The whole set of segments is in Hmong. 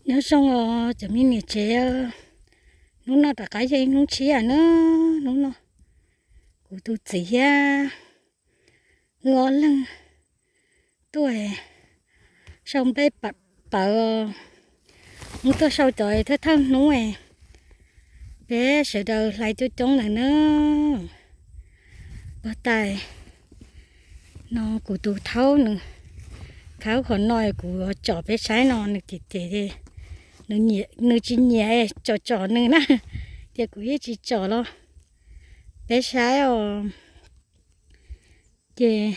Nyob zoo os cov me niam tsev, hnub no rov qab yog ib hnub tshiab na. Hnub no kuv tus txiv thiab wb ob leeg tuaj sau nplej pawv. Wb tuaj sau cov thawj thawj hnub, peb sawv daws hlais coob coob ntawd na. Puag ta no kuv tus thaub nws khawb qhov no, kuv tsom peb saib no, nws cem cem, nws tsis nyiam tsom tsom nws na, ces kuv yeej tsis tsom los peb saib os. Ces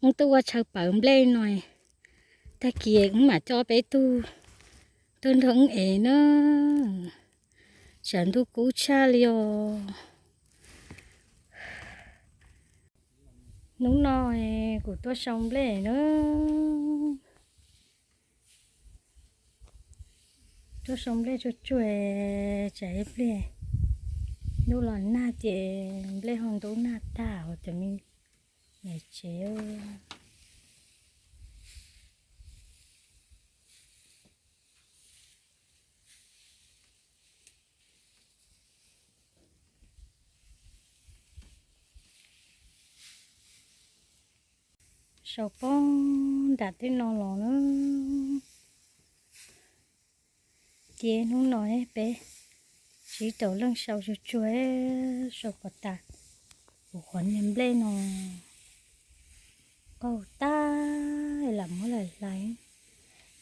wb tuaj ua chaw pawv nplej no, tag kis wb mam coj peb tug tuaj nrog wb ev na. Tshav ntuj kub tshaj li os. Hnub no kuv tuaj sau nplej na. Tuaj sau nplej tsuag tsuag, tsam ib pliag ntuj los nag ces nplej ho ntub nag tag os cov me niam tsev. Sau poob nram tej no los na. Ces hnub no peb tsib rau leej sau tsuag tsuag, sau pov tas kuv qhov niag nplej no qaug tag lam muab hlais hlais.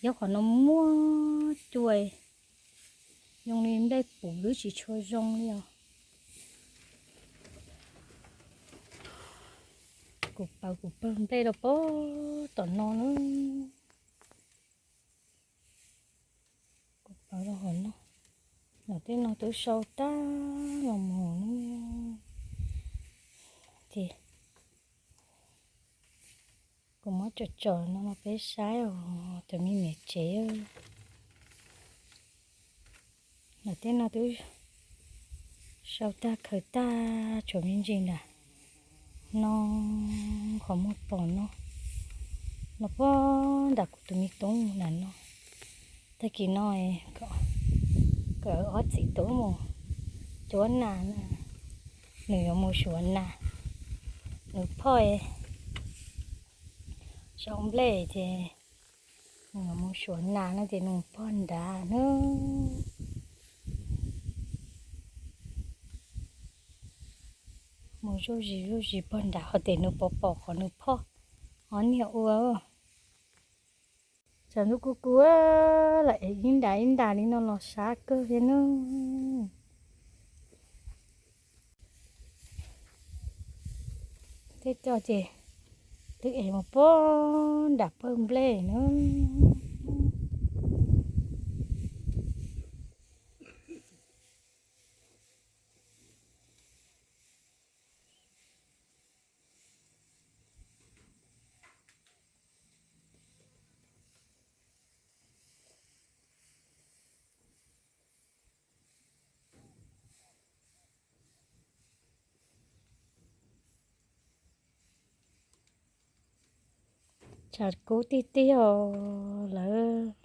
Yog qhov no muaj cua, zoo li nplej puv twb tsis tshua zoo li os. Kuv pawv kuv pawg nplej rau pem tom no na. Kuv pawv rau hauv no, nram tej no twb sau tag los mus na. Ces kuv muab tsom tsom no no peb saib os cov me niam tsev. Nram tej no twb sau tag khaws tag, tshuav me ntsis nram no, qhov muag pom no, no pem nram kuv tus me tub nram no. Tag kis no kom ob txiv tub mus cuab nas na, nws yuav mus suav nas. Nws phoj sau nplej ces nws yuav mus suav nas no ces nws pog nrad na. Mus zuj zus zuj zus pog nrad, ho ces nws pom pom qhov nws phoj ob niag ua. Tshav ntuj kub kub los ev ib nrad ib nrad li no los sab kawg thiab na. Tej co ces twb ev mus pem nram pawg nplej na. Tshav kub tiag tiag os lawv.